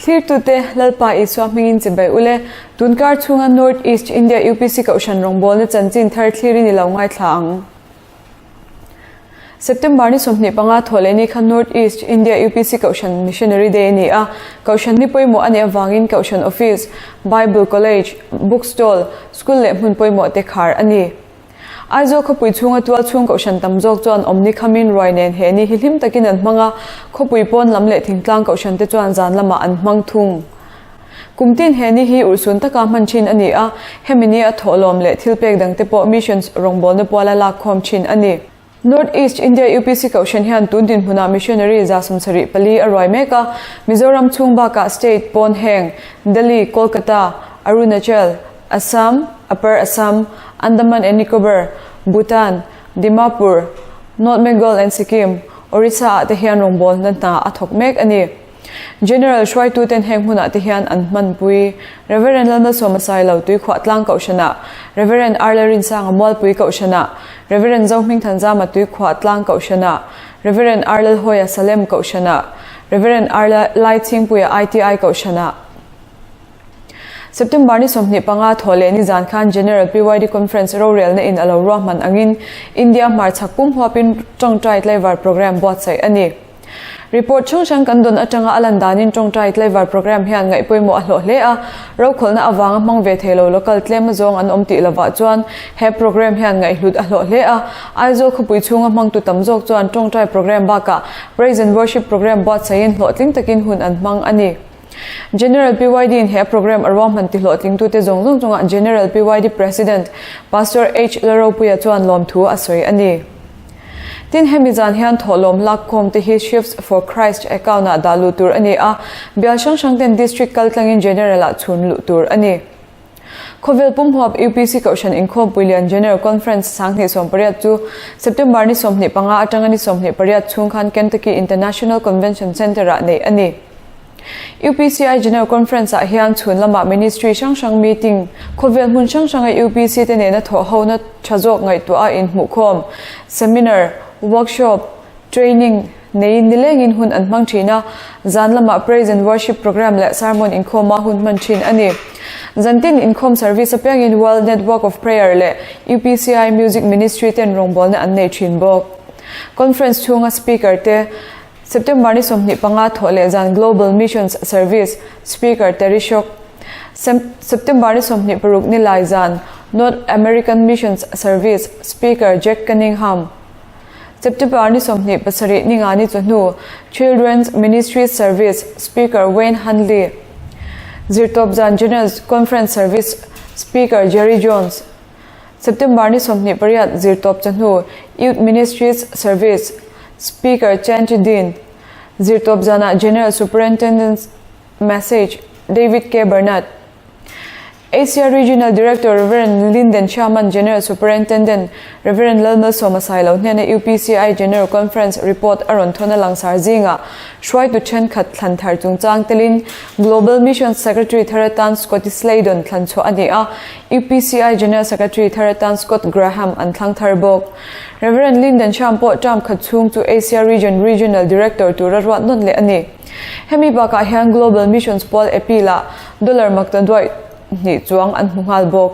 Thlirtute, Lalpa Isua hmingin chibai ule, tunkar chhunga North East India UPC Kohhran rawngbawlna chanchin thar thlirin i lo ngaithla ang. September ni 25 thawh leh ni khan North East India UPC Kohhran Missionary Day a ni a, Kohhran ni pawimawh a nih avangin Kohhran Office, Bible College, Book Stall, School leh hmun pawimawh te khar a ni. Aizawl khawpui chhunga tual chhung Kohhran tam zawk chuan awmni khamin ruai nen he ni hi hlim takin an hmang a, khawpui pawn lam leh thingtlang Kohhran te chuan zan lamah an hmang thung. Kum tin he ni hi urhsun taka hman thin a ni a, hemi ni a thawhlawm leh thilpek dangte pawh Missions rawngbawlna puala lakkhawm thin a ni. North East India UPC Kohhran hian tun dinhmunah missionary 74 a ruai mek a, Mizoram chhung bakah state pawn heng Delhi, Kolkata, Arunachal, Assam, Upper Assam, Andaman and Nicobar, Bhutan, Dimapur, North Bengal and Sikkim, Orissa ah te hian rawngbawlna hna a thawk mek a ni. General hruaituten heng hmunah te hian an hmanpui. Rev. Lalmalsawma Sailo Tuikhuah Tlang Kohhranah, Rev. Arla Rinsanga Mualpui Kohhranah, Rev. Zohming Thanzama Tuikhuah Tlang Kohhranah, Rev. Arlalhawia Salem Kohhranah, Rev. Arla Laichhingpuia ITI Kohhranah. September ni 25 thawh leh ni zan khan General PYD Conference rorelna in a lo ruahman angin India hmarchhak pum huapin tawngtai tlaivar programme buatsaih a ni. Report hrang hrang kan dawn atanga a lan danin tawngtai tlaivar programme hian ngaih pawimawh a hlawh hle a, rokhawlhna avanga hmang ve thei lo local tlem azawng an awm tih lovah chuan he programme hian ngaihhlut a hlawh hle a. Aizawl khawpui chhunga hmangtu tam zawk chuan tawngtai programme bakah Praise and Worship programme buatsaihin hlawhtling takin hun an hmang a ni. General PYD in he programme a ruahman ti hlawhtlingtute zawng zawng chungah General PYD President Pastor H Lalropuia chuan lawmthu a sawi a ni. Tin, hemi zan hian thawhlawm lakkhawm te hi Shifts for Christ account ah dah luh tur a ni a, bial hrang hrang ten District kal tlangin General ah chhun luh tur a ni. Khawvel pumhuap UPC Kohhran Inkhawmpui Lian General Conference 2018 chu September ni 25 atanga ni 28 chhung khan Kentucky International Convention Center ah neih a ni. UPCI General Conference ah hian chhun lamah Ministry hrang hrang meeting, khawvel hmun hrang hranga UPC te nena thawh hona tha zawk ngaihtuah a inhmuhkhawm, seminar, workshop, training neiin nilengin hun an hmang thin a, zan lamah Praise and Worship Programme leh Sermon inkhawma hun hman thin a ni. Zantin inkhawm service apiangin World Network of Prayer leh UPCI Music Ministry ten rawngbawlna an nei thin bawk. Conference chhunga speaker te September ni 25 thawh leh zan Global Missions Service, Speaker Terry Shock. September ni 26 ni lai zan North American Missions Service, Speaker Jack Cunningham. September ni 27 ni nga ni chawhnu Children's Ministry Service, Speaker Wayne Hundley. Zirtawp zan General Conference Service, Speaker Jerry Jones. September ni 28 zirtawp chawhnu Youth Ministries Service, Speaker Chanty Dean. Zirtawp zanah General Superintendent's Message, David K. Bernard. Asia Regional Director Rev. Linden Sherman, General Superintendent Rev. Lalmalsawma Sailo hnena UPCI General Conference report a rawn thawn a langsar zingah hruaitu thenkhat thlan thar chungchang telin Global Missions Secretary thar atan Scotty Slaydon thlan chhuah a ni a, UPCI General Secretary thar atan Scott Graham an thlang thar bawk. Rev. Linden Sham pawh term khat chhung chu Asia Region Regional Director tura ruat nawn leh a ni. Hemi bakah hian Global Missions Pawl Appeal-ah dollar makta duaih hnih chuang an hmu nghal bawk.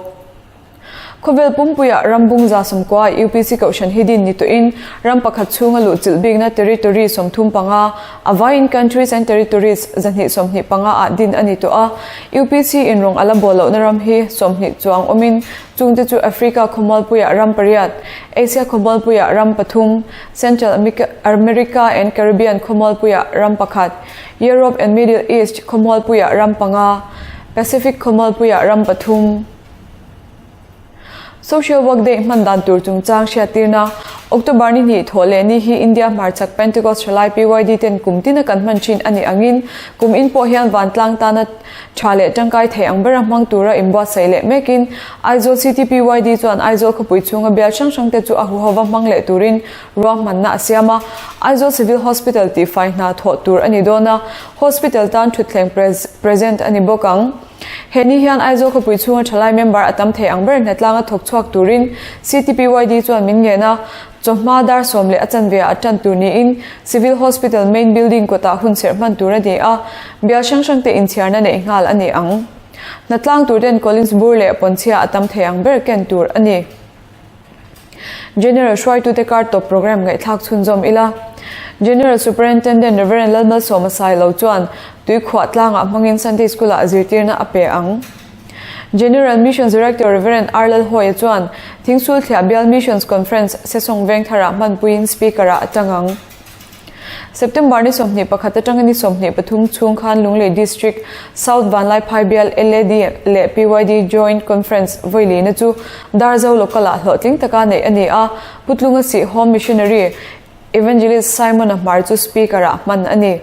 Khawvel pumpuiah ram bung 90 UPC Kohhran hi din ni tawhin ram pakhat chhunga luh chilh bikna territory 35, a vaiin countries and territories 225 ah din a ni tawh a. UPC in rawng a la bawl lohna ram hi 20 chuang awmin chungte chu Africa khawmualpuiah ram pariat, Asia khawmualpuiah ram pathum, Central America and Caribbean khawmualpuiah ram pakhat, Europe and Middle East khawmualpuiah ram panga, Pacific khawmualpuiah ram pathum. Social Work Day hman dan tur chungchang hriattirna, October ni hnih thawh leh ni hi India hmarchhak Pentecost Thalai PYD ten kum tina kan hman thin a nih angin kum in pawh hian vantlang tana tha leh tangkai thei ang bera hmang tura inbuatsaih leh mekin Aizawl City PYD chuan Aizawl khawpui chhunga bial hrang hrang te chu a huhova hmang leh turin ruahmanna a siam a, Aizawl Civil Hospital tihfai hna thawh tur a ni dawn a, hospital tan thutthleng present a ni bawk ang. He ni hian Aizawl khawpui chhunga thalai member a tam thei ang ber hnatlanga thawk chhuak turin CTPYD chuan min ngen a, chawhma dar sawm leh a chanve ah a tan tur niin Civil Hospital main building kawtah hun serh hman tur a ni a, bial hrang hrang te inchhiarna neih nghal a ni ang. Hnatlang tur ten Collins bur leh pawnchhia a tam thei ang ber ken tur a ni. General hruaitute kar tawp programme ngaihthlak chhunzawm ila. General Superintendent Rev. Lalmalsawma Sailo chuan Tuikhuah tlangah hmangin Sunday School-ah zirtirna a pe ang. General Missions Director Rev. R. Lalhawia chuan Thingsulthliah Bial Missions Conference Sesawng Vengtharah hmanpuiin Speaker-ah a tang ang. September ni 21 atanga ni 23 chhung khan Lunglei District, South Vanlaiphai bial LAD leh PYD Joint Conference vawilina chu Darzo Local-ah hlawhtling taka neih a ni a, Putlunga Sih Home Missionary Evangelist Simon-a hmar chu Speaker-ah hman a ni.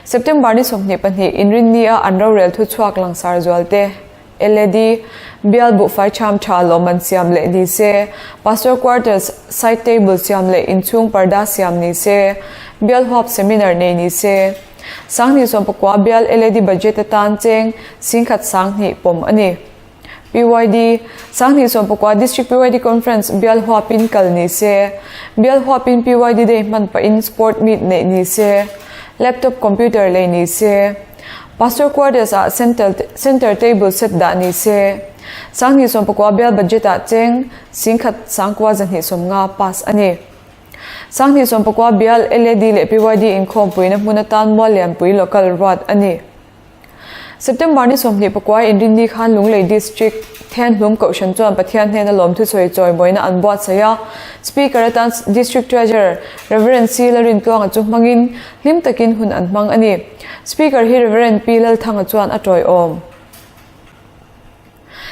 September ni 22 Inrinni-a an rorel thuchhuak langsar zualte. LAD, Bial buhfai cham tha lawmman siam leh ni se, Pastor Quarters side table siam leh inchhung parda siam ni se, Bial huap seminar nei ni se. Sanghnih sawmpakua bial LAD budget atan cheng singkhat sanghnih pawm a ni. PYD, Sanghnih sawmpakua District PYD Conference bial huapin kal ni se, Bial huapin PYD Day hman pahin sport meet neih ni se, Laptop computer lei ni se. Pastor Quarters ah center table set dah ni se. Sanghnih sawmpakua bial budget ah cheng singkhat sangkua zahnih sawmnga pass a ni. Sanghnih sawmpakua bial LAD leh PYD inkhawmpuina hmun atan mual lianpui local ruat a ni. September ni 21 Inrinni khan Lunglei District Thianhlum Kohhran chuan Pathian hnena lawmthusawi chawimawina an buatsaih a. Speaker atan District Treasurer Rev. C. Lalrintluanga chu hmangin hlim takin hun an hmang a ni. Speaker hi Rev. Pi Lalthanga chuan a tawiawm.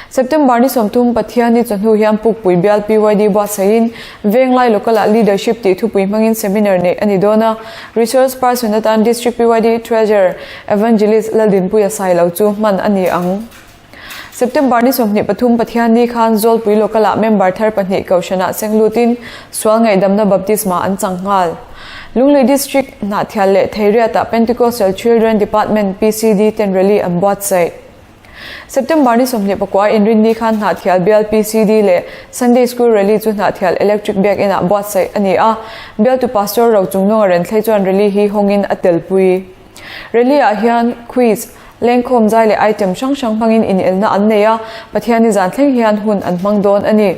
September ni 30 Pathianni chawhnu hian Pukpui bial PYD buatsaihin Venglai Local-ah Leadership tih thupui hmangin seminar neih a ni dawn a. Resource person atan District PYD Treasurer Evangelist Laldinpuia Sailo chu hman a ni ang. September ni 23 Pathianni khan Zawlpui Local-ah member thar pahnih Kohhranah seng lutin sual ngaihdamna baptisma an chang nghal. Lunglei District Hnahthial leh Theiriatah Pentecostal Children Department, PCD, ten rally an buatsaih. September ni 24 Inrinni khan Hnahthial bial PCD leh Sunday School rally chu Hnahthial Electric Biakinah buatsaih a ni a. Bialtu Pastor Rochungnunga Renthlei chuan rally hi hawngin a telpui. Rally-ah hian quiz, lengkhawm zai leh item hrang hrang hmangin inelna an nei a, Pathianni zan thleng hian hun an hmang dawn a ni.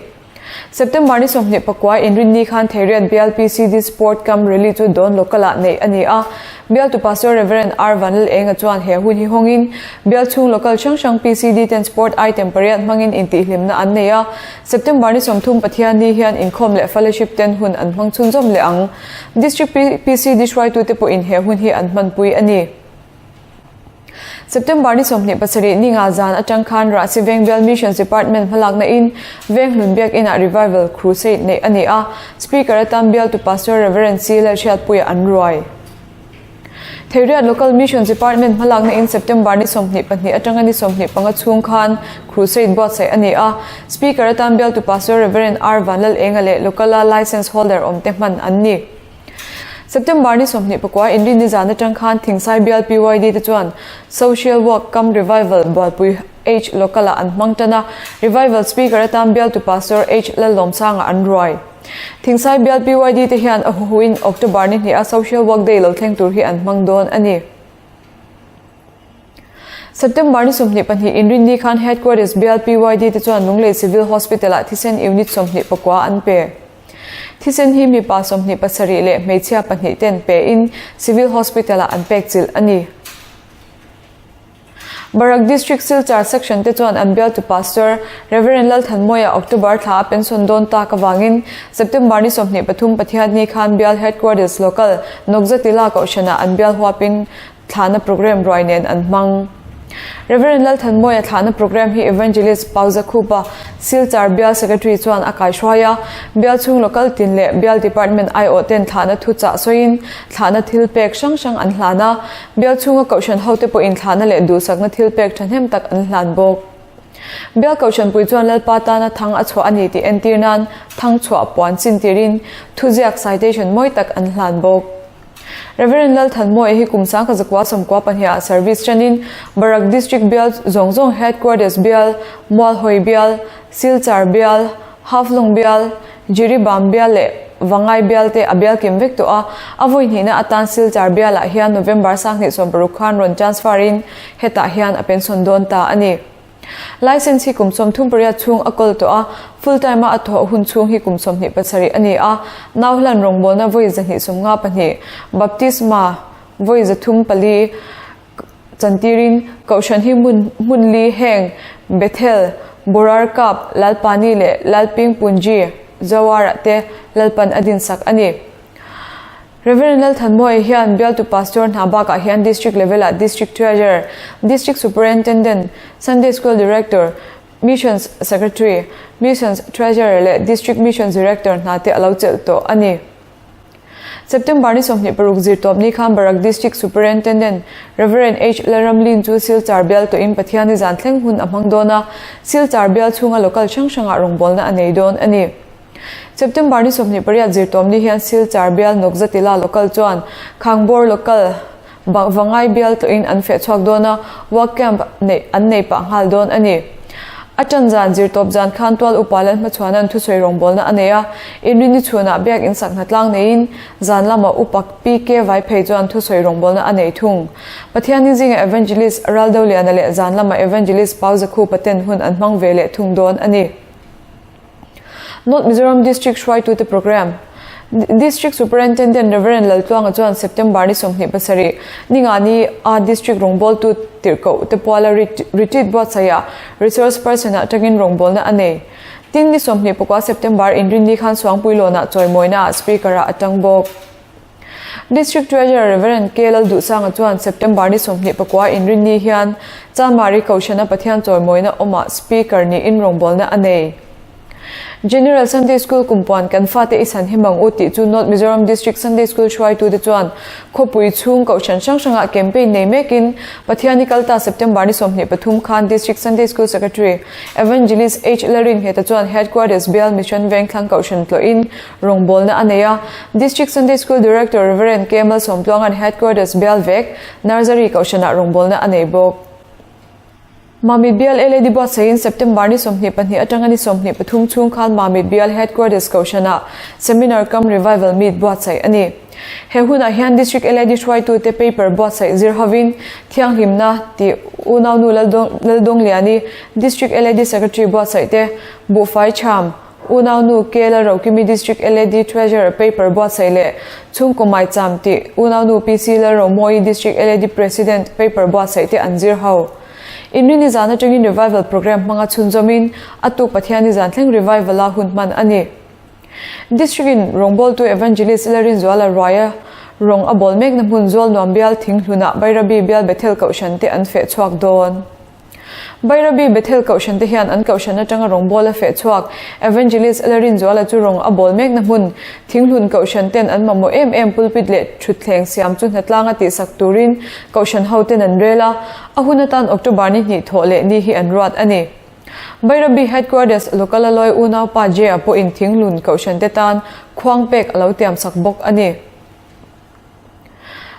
September ni 24 Inrinni khan Theiriat Bial PCD Sport Camp Rally chu Dawn Local-ah neih a ni a. Bialtu Pastor Rev. R. Vanlal Enga chuan he hun hi hawngin bial chhung local hrang hrang PCD ten sport item pariat hmangin intihhlimna an nei a. September ni 30 Pathianni hian inkhawm leh fellowship ten hun an hmang chhunzawm leh ang. District PCD hruaitute pawhin he hun hi an hmanpui a ni. September ni 27 ni nga zan atang khan Rahsi Veng Bial Missions Department hmalakna in Venghlun Biakinah Revival Crusade neih a ni a, Speaker atan bialtu Pastor Rev. C. Lalhriatpuia an ruai. Theiriat Local Missions Department hmalakna in September ni 22 atanga ni 25 chhung khan Crusade buatsaih a ni a, Speaker atan bialtu Pastor Rev. R. Vanlal Enga leh Local-a Licence Holder awmte hman an ni. September ni 24 Inrinni zan atang khan Thingsai bial PYD te chuan Social Work cum Revival Bualpui H Local-ah an hmang tan a, Revival Speaker atan bialtu Pastor H Lallawmsanga an ruai. Thingsai bial PYD te hian a huhuin October ni hnih a Social Work Day lo thleng tur hi an hmang dawn a ni. September ni 22 Inrinni khan Headquarters bial PYD te chuan Lunglei Civil Hospital-ah thisen unit 24 an pe. Thisen hi mipa 27 leh hmeichhia pahnih ten pein Civil Hospital-ah an pek chilh a ni. Barak District Silchar Section te chuan an bialtu Pastor Rev. Lalthanmawia October thla a pension dawn tak avangin September ni 23 Pathianni khan bial Headquarters Local Nokzatila Kohhranah an bial huapin thlahna programme ruai nen an hmang. Rev. Lalthanmawia thlahna programme hi Evangelist Pauza Khupa, Silchar Bial Secretary chuan a kaihruai a, bial chhung local tin leh bial department aiawh ten thlahna thu chah sawiin thlahna thil pek hrang hrang an hlan a, bial chhunga kohhran hote pawhin thlahna leh duhsakna thil pek thahnem tak an hlan bawk. Bial kohhranpui chuan Lalpa tana thang a chhuah a ni tih entir nan thang chhuah puan chin tirin thuziak citation mawi tak an hlan bawk. Rev. Lalthanmawia hi kum 1992 ah service ṭanin Barak District bial zawng zawng Headquarters bial, Mualhawi bial, Silchar bial, Haflong bial, Jiribam bial leh Vangai bial te a bial kim vek tawh a, a vawi hnihna atan Silchar bialah hian November 2016 khan rawn transfer in hetah hian a pension dawn ta a ni. Licence hi kum 38 chhung a kawl tawh a, full time a a thawh hun chhung hi kum 27 a ni a, Nauhlan rawngbawlna vawi 254, Baptisma vawi 304 chantirin Kohhran hi hmun hmun li heng Bethel, Borarkap, Lalpani leh Lalpingpunji, Jawar-ah te Lalpan a dinsak a ni. Rev. Lalthanmawia hian bialtu Pastor hna bakah hian District level-ah District Treasurer, District Superintendent, Sunday School Director, Missions Secretary, Missions Treasurer leh District Missions Director hna te a lo chelh tawh a ni. September ni 26 zirtawp ni khan Barak District Superintendent Rev. H. Lalramlin chu Silchar bial tawhin Pathiani zan thleng hun a hmang dawn a, Silchar bial chhunga local hrang hrangah rawngbawlna a nei dawn a ni. September ni 28 zirtawm ni hian Silchar bial Nawkzatila local chuan Khangbawr local Vangai bial tawhin an feh chhuak dawn a, work camp neih an nei pah nghal dawn a ni. A ṭan zan zirtawp zan khan tual upa Lalhmachhuana'n thusawi rawngbawlna a nei a, Inrini chhunah biak insak hna tlang neiin zan lama upa PK Vaiphei chuan thusawi rawngbawlna a nei thung. Pathianin zinga Evangelist Raldoliana leh zan lama Evangelist Pau Zakhupa ten hun an hmang ve leh thung dawn a ni. North Mizoram District hruaitute Programme District Superintendent Rev. Laltluanga chuan September ni 27, ningani a District rawngbawltu tirhkoh te puala retreat buatsaihah Resource Person ah tangin rawngbawlna a nei. Tin ni 24 September inrinni khan Suangpuilawnah chawimawina ah Speaker ah a tang bawk. District Treasurer Rev. K. Lalduhsanga chuan September ni 24 inrinni hian Chanmari Kohhrana Pathian chawimawina awmah Speaker niin rawngbawlna a nei. General Sunday School kumpuan kan fate i san him ang u tih chu North Mizoram District Sunday School hruaitute chuan khawpui chhung kohhran hrang hrangah campaign nei mekin Pathiani kalta September ni 23 khan District Sunday School Secretary Evangelist H. Laringheta chuan Headquarters Bial Mission Vengthlang Kohhran tlawhin Rawngbawlna a nei a, District Sunday School Director Rev. K. Malsawmtluanga'n Headquarters bial vek, Nursery Kohhranah rawngbawlna a nei bawk. Mamit bial LAD buatsaihin September ni 22 atanga ni 23 chhung khan Mamit bial Headquarters Kohhranah Seminar cum Revival Meet buatsaih a ni. He hunah hian District LAD hruaitute paper buatsaih zir hovin Thianghlimna tih unaunu Laldawngliani District LAD Secretary buatsaih te Buhfai Chham, Unaunu Kela Rokimi District LAD Treasurer paper buatsaih leh Chhungkaw Maicham tih Unaunu PC Lalromawi District LAD President paper buatsaih te an zir ho. Inrini zan atangin Revival Programme hmanga chhunzawmin a tuk Pathianni zan thleng Revival-a hun hman a ni. District-in rawngbawltu Evangelist Larinzuala Ruaia rawng a bawl mekna hmun Zawlnuam bial Thinghlunah Bairabi bial Bethel Kohhran te an feh chhuak dawn. Bairabi Bethel Kohhran te hian an Kohhran atanga rawngbawla feh chhuak Evangelist Larinzuala chu rawng a bawl mekna hmun Thinghlun Kohhran ten an mamawh em em pulpit leh thutthleng siam chu hnatlanga tihsak turin Kohhran ho ten an rel a, a hun atan October ni hnih thawh leh ni hi an ruat a ni. Bairabi Headquarters Local a lawi unaupa J-a pawhin Thinghlun Kohhran te tan khuang pek a lo tiamsak bawk a ni.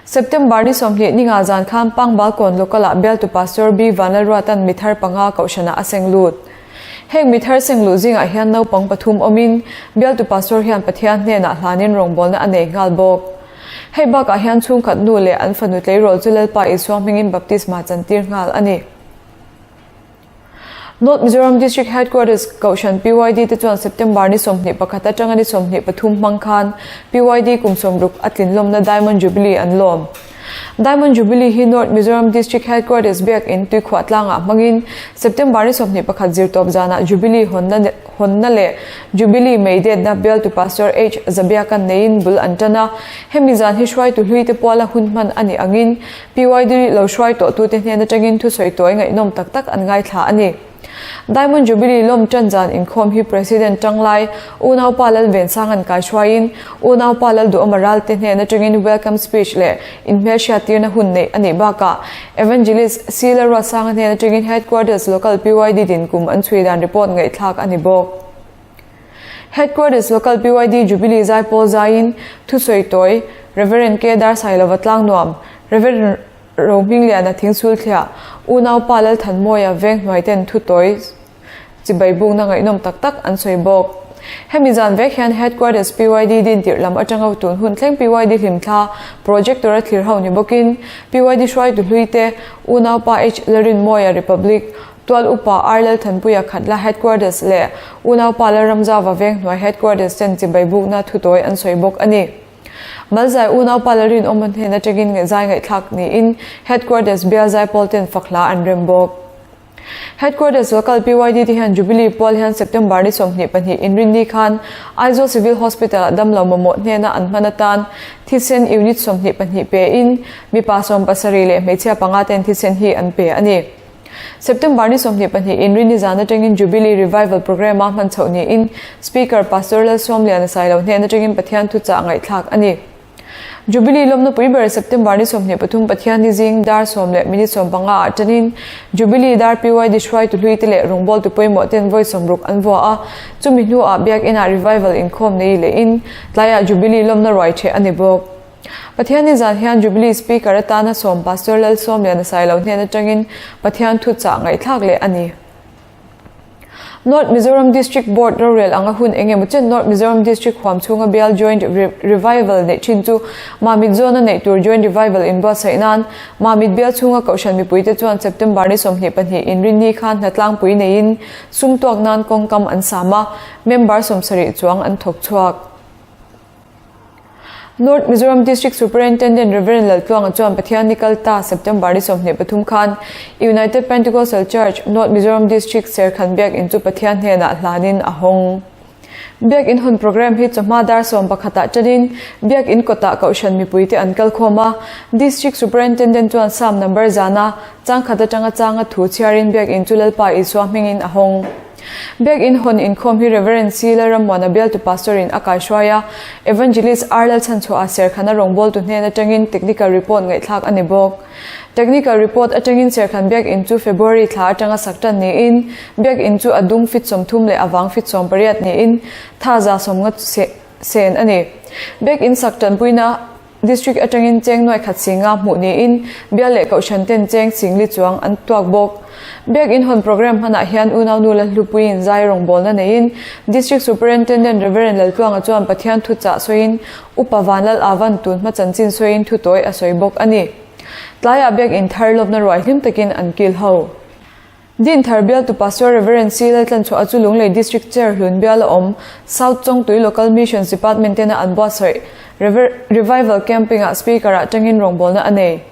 September ni 20 ninga zan khan Pangbalkawn Local-ah bialtu Pastor B Vanlalruata'n mithar panga kohhranah a seng lut. Heng mithar seng luh zingah hian naupang pathum awmin bialtu Pastor hian Pathian hnenah hlanin rawngbawlna a nei nghal bawk. Hei bakah hian chhungkhat nu leh an fanu tleirawl chu Lalpa Isua hmingin baptisma chantir nghal a ni. North Mizoram District Headquarters Kohhran PYD te chuan September ni 21 atanga ni 23 hmang khan PYD kum 60 a tlinlawmna Diamond Jubilee an lawm. Diamond Jubilee hi North Mizoram District Headquarters biakin Tuikhuah tlangah hmangin September ni 21 zirtawp zanah Jubilee hawnna hawnna leh Jubilee meidetna bialtu Pastor H Zabiaka'n neiin bul an tan a. Hemi zan hi hruaitu hluite puala hun hman a nih angin PYD lo hruai tawhtute hnen atangin thusawi tawi ngaihnawm tak tak an ngaithla a ni. Diamond Jubilee lawm tan zan inkhawm hi President Tanglai, Unaupa Lalvensang an kaihruaiin Unaupa Lalduhawma Ralte hnen atangin Welcome Speech leh inhmelhriattirna hun neih a nih bakah Evangelist C. Lalruatsanga hnen atangin Headquarters Local PYD din kum an chhui dan report ngaihthlak a ni bawk. Headquarters Local PYD Jubilee Zaipawl zaiin thusawi tawi Rev. K. Darsailova Tlangnuam, Rev. Rohmingliana Thingsulthliah, Unaupa Lalthanmawia veng hnuaiten thu tawi chibai bukna ngaihnawm tak tak an sawi bawk. Hemi zan vek hian Headquarters PYD din tirh lam atanga tun hun thleng PYD hlimthla projector a thlir ho ni bawkin PYD hruaitu hluite Unaupa H. Larinmawia Republic Tual Upa R. Lalthanpuia Khatla Headquarters leh Unaupa Lalramzava Venghnuai Headquarters ten chibai bukna thu tawi an sawi bawk a ni. Malzai Unaupa Lalrinawma hnen atangin ngaihzai ngaihthlak niin Headquarters bial zaipawl ten fak hla an rem bawk. Headquarters Local PYD te hian Jubilee pual hian September ni 22 inrinni khan Aizawl Civil Hospital ah damlo mamawh hnena an hman atan thisen unit 22 pe in mipa 17 leh hmeichhia panga ten thisen hi an pe a ni. September ni 22 inrinni zan atangin Jubilee Revival Programme a hman chhoh niin Speaker Pastor Lalsawmliana Sailo hnen atangin Pathian thuchah ngaihthlak a ni. Jubilee lawmna pui ber September ni 23 Pathianni zing dar 10 leh minute 15 ah tanin Jubilee dar PYD hruaitu hlui te leh rawngbawltu pawimawh ten vawi 60 an vua a, chumi hnuah Biak Inah Revival inkhawm nei lehin tlaiah Jubilee lawmna ruai ṭheh a ni bawk. Pathianni zan hian Jubilee Speaker atana sawm Pastor Lalsawmliana Sailo hnen atangin Pathian thuchah ngaihthlak leh a ni. North Mizoram District Board rorel anga hun eng emaw chen North Mizoram District huam chhunga bial Joint Revival neih thin chu Mamit zawna neih tur Joint Revival inbuatsaih nan Mamit bial chhunga Kohhran mipuite chuan September ni 22 inrinni khan hnatlangpui neiin sum tuak nan kawngkam an sam a, member 70 chuang an thawk chhuak. North Mizoram District Superintendent Rev. Laltluanga chuan Pathianni kalta September ni 23 khan United Pentecostal Church, North Mizoram District Serkhan Biakinn chu Pathian hnenah hlanin a hawng. Biakinn hawn programme hi chawhma dar 11 ah tanin Biakinn kawtah Kohhran mipuite an kalkhawm a. District Superintendent chuan Psalm number zana changkhat atanga changa thu chhiarin Biakinn chu Lalpa Isua hmingin a hawng. Biakinn hawn inkhawm hi Rev. C. Lalrammuana bialtu Pastor in a kaihruai a, Evangelist R. Lalchhanchhuah Serkhana rawngbawltu hnen atangin Technical Report ngaihthlak a ni bawk. Technical Report atangin Serkhan Biakinn chu February thla atanga sak tan niin, Biakinn chu a dung fit 30 leh a vang fit 18 niin tha 150 sen a ni. Biakinn sak tanpuina District atangin cheng nuai khat singa hmuh niin bial leh kohhran ten cheng singli chuang an tuak bawk. Biakinn hawn programme hmanah hian unau nu Lalhlupuiin zai rawngbawlna neiin District Superintendent Rev. Laltluanga chuan Pathian thuchah sawiin Upa Vanlal Avan tun hma chanchin sawiin thutawi a sawi bawk a ni. Tlaiah Biakinn thar lawmna ruai hlim takin an kil ho. Dinthar bialtu Pastor Rev. C. Laltlanchhuah chu Lunglei District Chair hlun bial a awm South Chawngtui Local Missions Department tena an buatsaih Revival Camping-ah Speaker-ah tangin rawngbawlna a nei.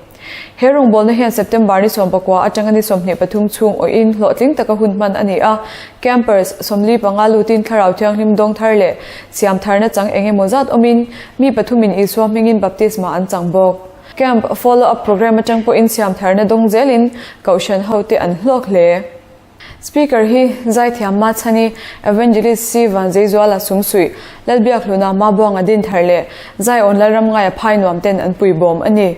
He rawngbawlna hian September ni 19 atanga ni 23 chhung awhin hlawhtling taka hun hman a ni a, campers 45 lutin thlarau thianghlim dawng thar leh siam tharna chang eng emaw zat awmin mi pathumin Isua hmingin baptisma an chang bawk. Camp follow up programme atang pawhin siam tharna dawng zelin Kohhran hote an hlawk hle. Speaker hi Zaithiam Machhani, Evangelist C Vanzeizuala Sungsuih, Lalbiakhluna Mabuanga Dinthar leh Zaiawn Lalramngaia Phai nuam ten an puibawm a ni.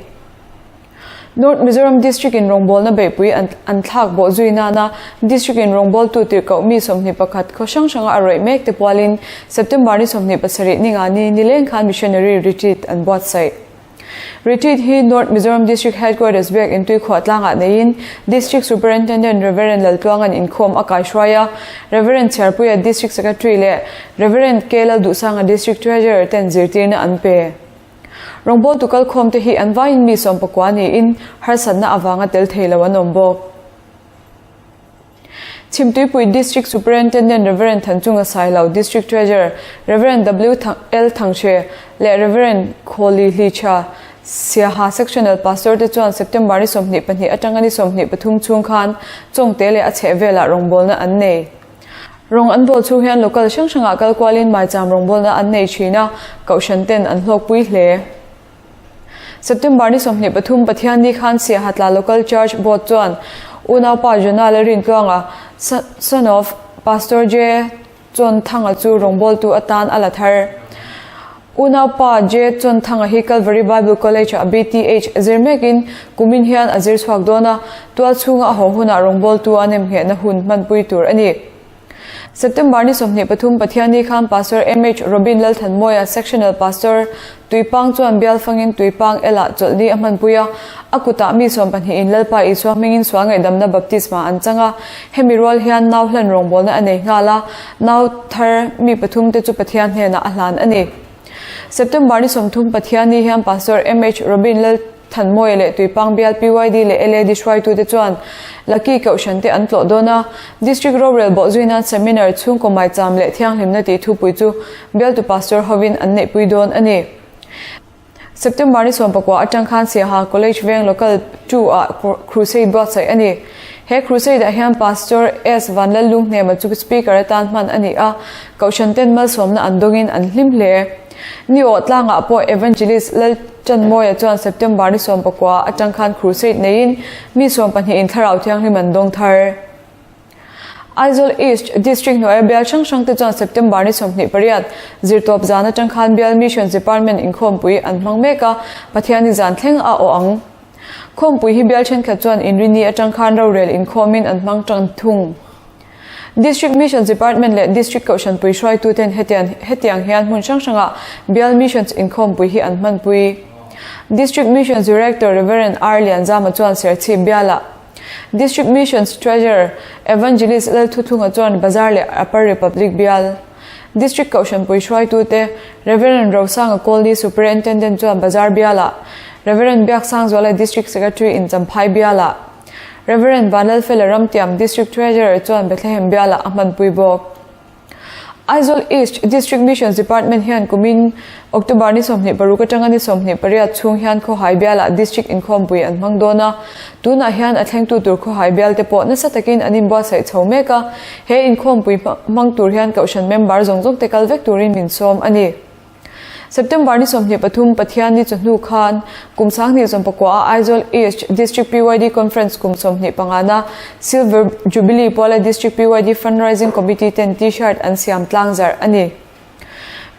North Mizoram District in rawngbawlna beihpui an thlak bawh zui nana District in rawngbawltu tirhkoh mi 21 khaw hrang hranga a rawih mek te pualin September ni 27 ni nga ni nileng khan Missionary Retreat an buatsaih. Retreat hi North Mizoram District Headquarters biak intui khuah tlangah neiin District Superintendent Rev. Laltluanga'n inkhawm a kaihruai a, Rev. Chhiarpuia District Secretary leh Rev. K. Lalduhsanga District Treasurer ten zirtirna an pe. Rawngbawltu kalkhawmte hi an vaiin mi 19 niin harsatna avanga tel thei lo an awm bawk. Chhimtuipui District Superintendent Rev. Thanchunga Sailo, District Treasurer Rev. W. L. Thangchhe leh Rev. Khawli Hlicha, Siaha Sectional Pastor te chuan September ni 22 atanga ni 23 chhung khan Chawngte leh a chhehvelah rawngbawlna an nei. Rawng an bawl chhung hian local hrang hrangah kal kualin maicham rawngbawlna an nei thin a, kohhran ten an hlawkpui hle. September ni 23 Pathianni khan Siahatla Local Church Board chuan unaupa Jonah Lalrintluanga, son of Pastor J. Chawnthanga chu rawngbawltu atan a la thar. Unaupa J. Chawnthanga hi Calvary Bible College-ah BTH zir mekin kumin hian a zir chhuak dawn a, tual chhunga a haw hunah rawngbawltu a nemnghehna hun hmanpui tur a ni. September ni 23 Pathianni khan Pastor MH Robin Lalthanmawia Sectional Pastor Tuipang chuan bial fangin Tuipang L-ah chawlhni a hmanpui a, a kutah mi sawmpahnihin Lalpa Isua hmingin sual ngaihdamna baptisma an chang a, hemi rual hian nau hlan rawngbawlna a nei nghal a, nau thar mi pathumte chu Pathian hnenah a hlan a ni. September ni 30 Pathianni hian Pastor MH Robin Lalthanmawia leh Tuipang bial PYD leh LAD hruaitute chuan Lucky Kohhran te an tlawh dawn a, District rorel bawhzui nan Seminar chhungkaw maicham leh thianghlimna tih thupui chu Bialtu Pastor hovin an neihpui dawn a ni. September ni 19 atang khan Siaha College veng Local 2 ah Crusade buatsaih a ni. He Crusade ah hian Pastor S Vanlallunghnema chu Speaker atan hman a ni a, Kohhran ten malsawmna an dawngin an hlim hle. Ni awh tlangah pawh Evangelist Lalchanmawia chuan September ni 19 atang khan Crusade neiin mi sawmpahnihin Thlarau Thianghlim an dawng thar. Aizawl East District hnuaia bial hrang hrangte chuan September ni 28 zirtawp zan atang khan bial Missions Department inkhawmpui an hmang mek a, Pathianni zan thleng a awh ang. Khawmpui hi bial thenkhat chuan inrini atang khan rorel inkhawmin an hmang tan thung. District Missions Department leh District Kohhranpui hruaituten hetian hetiang hian hmun hrang hrangah bial Missions inkhawmpui hi an hmanpui. District Missions Director Rev. R Lianzama chuan Serchhip bialah District Missions Treasurer Evangelist Lalthuthunga chuan Bazar leh Upper Republic bial District Kohhranpui hruaitute Rev. Rosanga Kawlni Superintendent chuan Bazar bialah Rev. Biaksangzuala District Secretary in Champhai bialah Rev. Vanlalfela Ramtiam District Treasurer chuan Bethlehem bialah a hmanpui bawk. Aizawl East District Missions Department hian kumin October ni 26 atanga ni 28 chhung hian khawhai bialah District inkhawmpui an hmang dawn a, tunah hian a thlengtu tur khawhai bial te pawh nasa takin an inbuatsaih chho mek a, he inkhawmpui hmang tur hian Kohhran member zawng zawng te kal vek turin min sawm a ni. September ni 23 Pathian ni chawhnu khan kum 2019 a Aizawl East District PYD Conference kum 25 na Silver Jubilee puala District PYD Fundraising Committee ten T-shirt an siam tlangzarh a ni.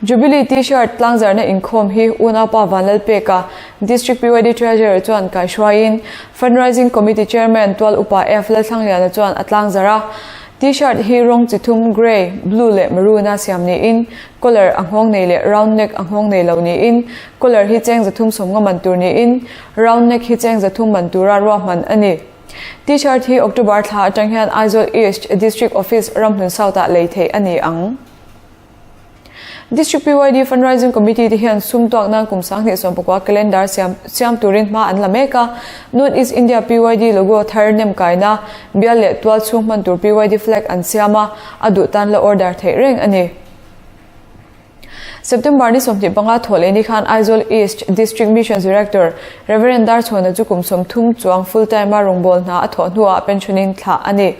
Jubilee T-shirt tlangzarhna inkhawm hi unaupa Vanlalpeka, District PYD Treasurer chuan kaihruaiin Fundraising Committee Chairman Tual Upa F Lalthlangliana chuan a tlangzarh a. T-shirt hi rawng chi thum grey, blue leh maroon a siam niin Collar a nghawng nei leh round neck a nghawng nei lo niin collar hi cheng zathum sawmnga man tur niin round neck hi cheng zathum man tura ruahman a ni. T-shirt hi October thla atang hian Aizawl East District Office Ramhlun South-ah lei theih a ni ang. District PYD Fundraising Committee te hian sum tuak nan kum 2019 calendar siam siam turin hma an la mek a. North East India PYD logo thar nem kaina bial leh tual chhung hman tur PYD flag an siam a, a duh tan la order theih reng a ni. September ni 25 thawh leh ni khan Aizawl East District Missions Director Rev. Darchhawna chu kum 30 chuang full time a rawngbâwl hna a thawh hnuah pension-in thlah a ni.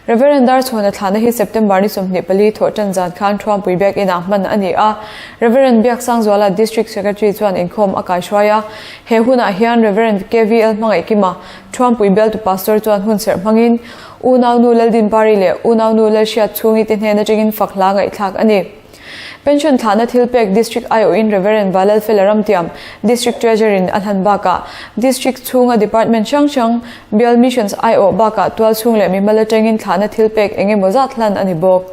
Rev. Darchhawna thlahna hi September ni 24 thawh ṭan zan khan Thuampui Biakinah hman a ni a. Rev. Biaksangzuala District Secretary chuan inkhawm a kaihruai a. He hunah hian Rev. KVL Hmangaihkima Thuampui bialtu Pastor chuan hun serh hmangin Unaunu Laldinpari leh Unaunu Lalhriat chhungi te hnen atangin fak hla ngaihthlak a ni. Pension thlahna thil pek District aiawhin Rev. Valalfela Ramtiam, District Treasurer in a hlan bakah District chhunga Department hrang hrang, Bial Missions aiawh bakah tual chhung leh mimal atangin thlahna thil pek eng emaw zat hlan a ni bawk.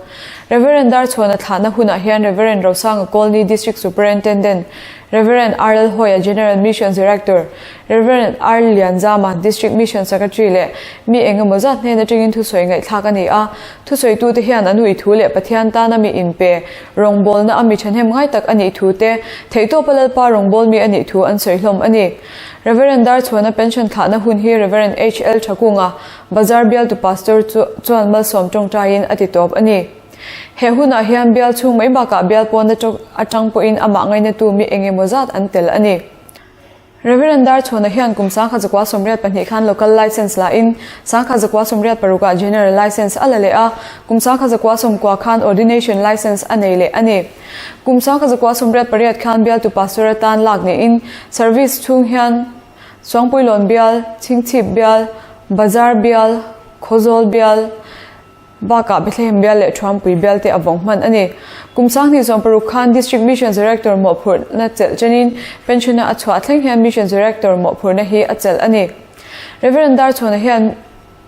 Rev. Darchhuana thlahna hunah hian Rev. Rosanga Kawlni District Superintendent, Rev. R Lalhawia General Missions Director, Rev. R Lianzama, District Mission Secretary leh mi eng emaw zat hnen atangin thusawi ngaihthlak a ni a. Thusawitute hian an ui thu leh Pathian tana mi inpe, rawngbawlna a mi thahnem ngai tak a nih thu te, theihtawpa Lalpa rawngbâwl mi a nih thu an sawi hlawm a ni. Rev. Darchhuana pension thlahna hun hi Rev. HL Thakunga, Bazar bialtu Pastor chu chuan malsawm tawngtaiin a ti tawp a ni. He hunah hian bial chhung mai bakah bial pawn atang pawhin amah ngainatu mi eng emaw zat an tel a ni. Rev. Darchhawna hian kum 1982 khan Local Licence la in 1986 ah General Licence a la leh a, kum 1990 khan Ordination Licence a nei leh a ni. Kum 1988 khan bialtu Pastor atan lak niin Service chhung hian Suangpuilawn bial, Chhingchhip bial, Bazar bial, Khawzawl bial, Bakah Bethlehem bial leh Thuampui bial te a vawng hman a ni. Kum 2006 khan District Missions Director mawhphurhna chelh chenin pension-a a chhuah thleng hian Missions Director mawhphurhna hi a chelh a ni. Rev. Darchhawna hian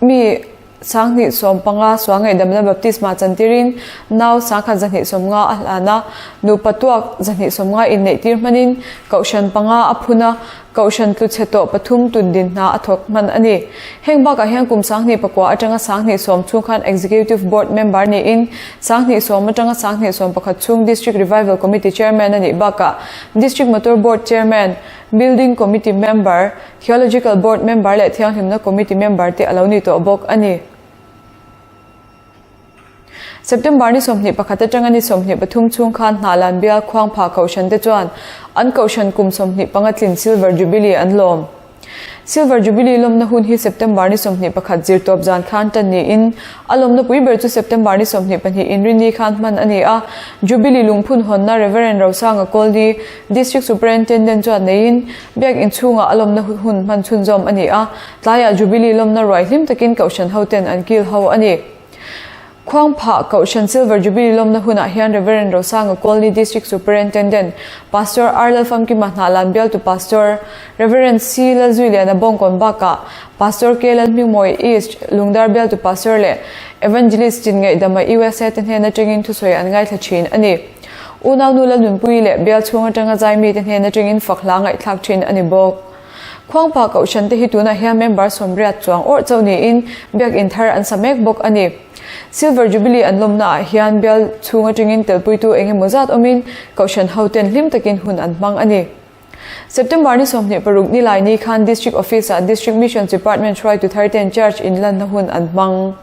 mi. 2015 sual ngaihdamna baptisma chantirin nau 1150 a hlan a, nupa tuak 250 inneihtir hmanin kohhran panga a phun a, kohhran tluchhe tawh pathum tun din hna a thawk hman a ni. Heng bakah hian kum 2009 atanga 2010 chhung khan Executive Board member niin 2010 atanga 2011 chhung District Revival Committee Chairman a nih bakah District Motor Board Chairman, Building Committee member, Theological Board member leh Thianghlimna Committee member te a lo ni tawh bawk a ni. September ni 21 atanga ni 23 chhung khan Hnahlan bial Khuangpha Kohhran te chuan an Kohhran kum 25 tlin Silver Jubilee an lawm. Silver Jubilee lawmna hun hi September ni 21 zirtawp zan khan tan niin a lawmna pui ber chu September ni 22 inrinni khan hman a ni a. Jubilee lungphun hawnna Rev. Rosanga Kawlni, District Superintendent chuan neiin Biak inchhungah a lawmna hun hman chhunzawm a ni a, tlaiah Jubilee lawmna ruai hlim takin Kohhran hoten an kil ho a ni. Khuangphah Kohhran Silver Jubilee lawmna hunah hian Rev. Rosanga Colney District Superintendent, Pastor R. Lalfamkima Hnahlan bialtu Pastor, Rev. C. Lalzuiliana Bawngkawn bakah Pastor K. Lalhmingmawi East Lungdar bialtu Pastor leh Evangelist Chinngaidama USA te hnen atangin thusawi an ngaithla thin a ni. Unaunu Lalnunpuii leh bial chhung atanga zai mite hnen atangin fak hla ngaihthlak thin a ni bawk. Khuangpa Kohhran te hi tunah hian member sawmriat chuang awrh chauh niin biakinn thar an sa mek bawk a ni. Silver Jubilee an lawmna ah hian bial chhung atangin telpuitu eng emaw zat awmin Kohhran hoten hlim takin hun an hmang a ni. September ni 26 ni lai ni khan District Office ah District Missions Department hruaitu thar ten Church inlanna hun an hmang.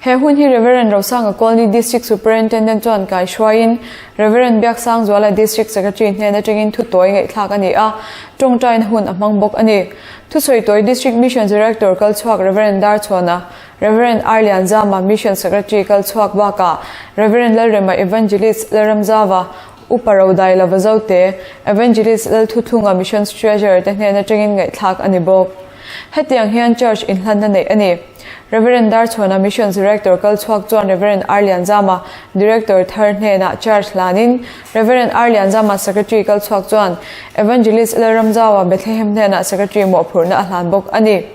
He hun hi Rev. Rosanga Colney District Superintendent chuan kai hruaiin Rev. Biaksangzuala District Secretary hnen atangin thu tawi ngaihthlak a ni a, tawngtaina hun a hmang bawk a ni. Thusawi tawi District Mission Director kalchhuak Rev. Darchhuana, Rev. R. Lianzama Mission Secretary kalchhuak bakah Rev. Lalrema Evangelist Lalramzava, Upa Rodai Lova Zote, Evangelist Lalthuthlunga Missions Treasurer te hnen atangin ngaihthlak a ni bawk. Hetiang hian Church inhlanna neih a ni. Rev. Darchhuana Missions Director kal chhuak chuan Rev. R. Lianzama Director thar hnenah charge hlanin Rev. R. Lianzama Secretary kal chhuak chuan Evangelist Lalramzaua Bethlehem hnenah Secretary mawhphurhna a hlan bawk a ni.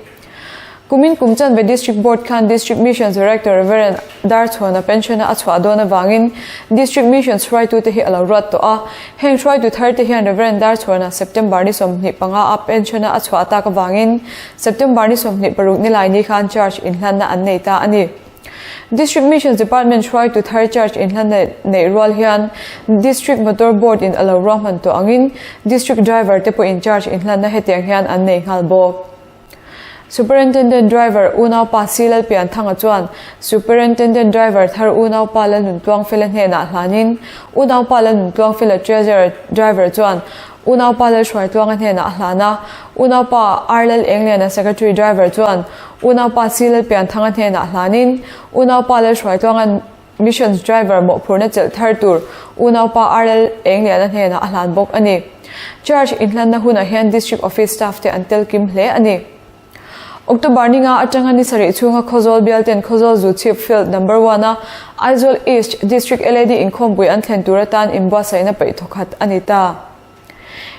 Kumin kum chanve District Board khan District Missions Director Rev. Darchhuana pension-a a chhuah dawn avangin District Missions hruaitute hi a lo ruat tawh a. Heng hruaitu tharte hian Rev. Darchhuana September ni 25 a pension-a a chhuah tak avangin September ni 26 ni lai ni khan charge inhlanna an nei ta a ni. District Missions Department hruaitu thar charge inhlanna neih rual hian District Motor Board in a lo ruahman tawh angin District Driver te pawhin charge inhlanna hetiang hian an nei nghal bawk. Superintendent Driver unaupa C Lalpianthanga chuan Superintendent Driver thar unaupa Lalnuntluangfela hnenah hlanin unaupa Lalnuntluangfela Treasurer Driver chuan unaupa Lalhruaitluanga hnenah a hlan a, unaupa R Lal Engliana Secretary Driver chuan unaupa C Lalpianthanga hnenah hlanin unaupa Lalhruaitluanga Missions Driver mawhphurhna chelh thar tur unaupa R Lal Engliana hnenah a hlan bawk a ni. Charge inhlanna hunah hian District Office staff te an tel kim hle a ni. October ni nga atanga ni sarih chhunga Khawzawl bialten Khawzawl Zuchhip Field Number One a Aizawl East District LAD inkhawmpui an thlen tur atan inbuatsaihna peih thawkhat a ni ta.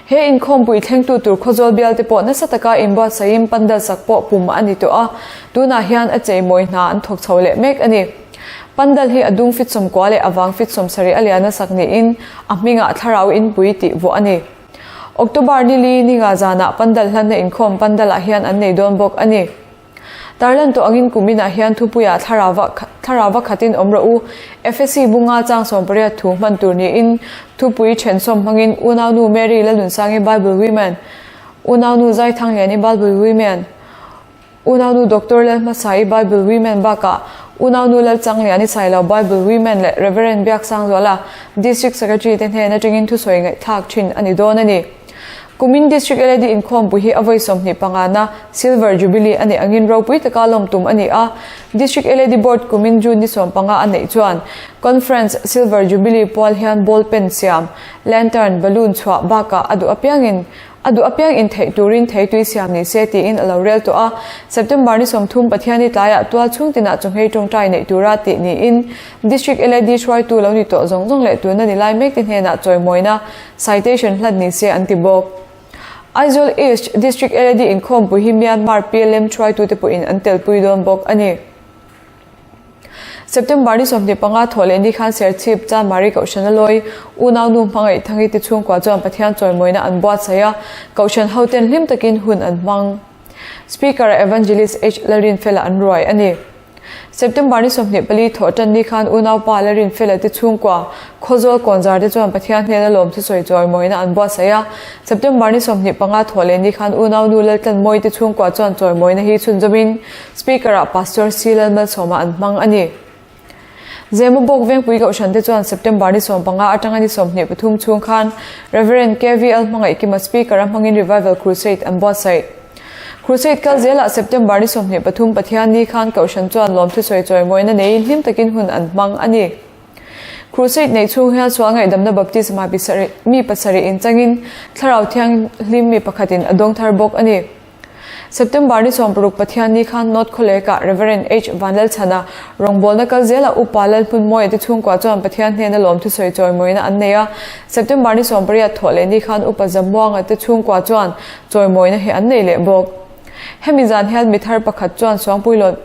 He inkhawmpui thlengtu tur Khawzawl bialte pawh nasa taka inbuatsaihin pandal sak pawh pum a ni tawh a, tunah hian a cheimawi hna an thawk chho leh mek a ni. Pandal hi a dung fit sawmkua leh a vang fit sawmsarih a lian a sak niin a hmingah thlarau inpui tih vuah a ni. October ni li ni nga zanah pandal hlanna inkhawm pandalah hian an nei dawn bawk a ni. Tarlan tawh angin kum inah hian thupuiah thlarauva thlarauva khatin awm rawh u. Efesi bunga chang 18 thu hman tur niin thupui thensawm hmangin Unaunu Mary Lalnunsangi Bible Women, Unaunu Zaithangliani Bible Women, Unaunu Doctor Lalhmasai Bible Women bakah Unaunu Lalchangliani Sailo Bible Women leh Rev. Biaksangzuala District Secretary te hnen atangin thusawi ngaihthlak thin a ni dawn a ni. Kumin District LAD inkhawmpui hi a vawi 25 na Silver Jubilee a nih angin ropui taka lawm tum a ni a. District LAD Board kumin June ni 15 a neih chuan Conference Silver Jubilee pual hian ball pen siam, lantern, balloon chhuah bakah a duh apiangin A duh apiang intheih turin theitui siam ni se tiin a lo rel tawh a. September ni 30 Pathiani tlaiah tual chhung tinah chawhmei tawngtai neih tura tih niin District LAD hruaitu lo ni tawh zawng zawng leh tuna ni lai mek te hnenah chawimawina citation hlat ni se an ti bawk. Aizawl East District LAD inkhawmpui hi Myanmar PLM hruaitute pawhin an telpui dawn bawk a ni. September ni 25 thawh leh ni khan Serchhip Chanmari Kohhran a lawi unaunu hmangaih Thangi te chhungkua chuan Pathian chawimawina an buatsaih a, Kohhran hoten hlim takin hun an hmang. Speaker Evangelist H Lalrinfela an ruai a ni. September ni 24 thawh tan ni khan unaupa Lalrinfela te chhungkua Khawzawl Kawnzar te chuan Pathian hnena lawmthu sawi chawimawina an buatsaih a. September ni 25 thawh leh ni khan unaunu Laltlanmawii te chhungkua chuan chawimawina hi chhunzawmin Speaker-ah Pastor C Lalmalsawma an hmang a ni. Zemabawk Vengpui Kohhran te chuan September ni 15 atanga ni 23 chhung khan Rev. KVL Hmangaihkima Speaker-a hmangin Revival Crusade an buatsaih. Crusade kal zelah September ni 23 Pathianni khan Kohhran chuan lawmthu sawi chawimawina neiin hlim takin hun an hmang a ni. Crusade neih chhung hian sual ngaihdamna baptisma mi pasarih inchangin Thlarau Thianghlim mi pakhatin a dawng thar bawk a ni. September ni 60 Pathianni khan North Khawlekah Rev. H. Vanlalchhana rawngbawlna kal zelah Upa Lalhmunmawia te chhungkua chuan Pathian hnena lawmthu sawi chawimawina an nei a. September ni 18 thawh leh ni khan Upa Zamuanga te chhungkua chuan chawimawina hi an nei leh bawk. Hemi zan hian mi thar pakhat chuan Suangpuilawn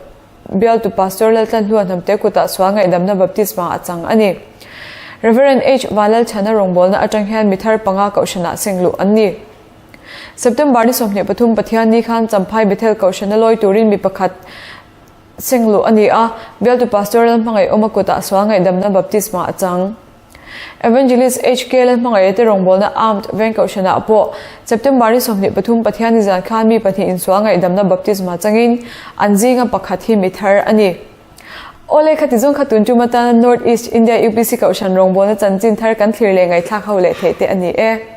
bialtu Pastor Laltlanhlua hnamte kutah sual ngaihdamna baptisma a chang a ni. Rev. H. Vanlalchhana rawngbawlna atang hian mi thar panga kohhranah seng luh an ni. September ni 23 Pathianni khan Champhai Bethel Kohhrana lawi turin mi pakhat seng luh a ni a, bialtu Pastor Lalhmangaihawma kutah sual ngaihdamna baptisma a chang. Evangelist HK Lalhmangaihate rawngbawlna Armed Veng Kohhranah pawh September ni 23 Pathianni zan khan mi pahnihin sual ngaihdamna baptisma changin an zinga pakhat hi mi thar a ni. Awle khati zawng kha tun tum atana North East India UPC Kohhran rawngbawlna chanchin thar kan thlir leh ngaihthlak ho leh theih te a ni e.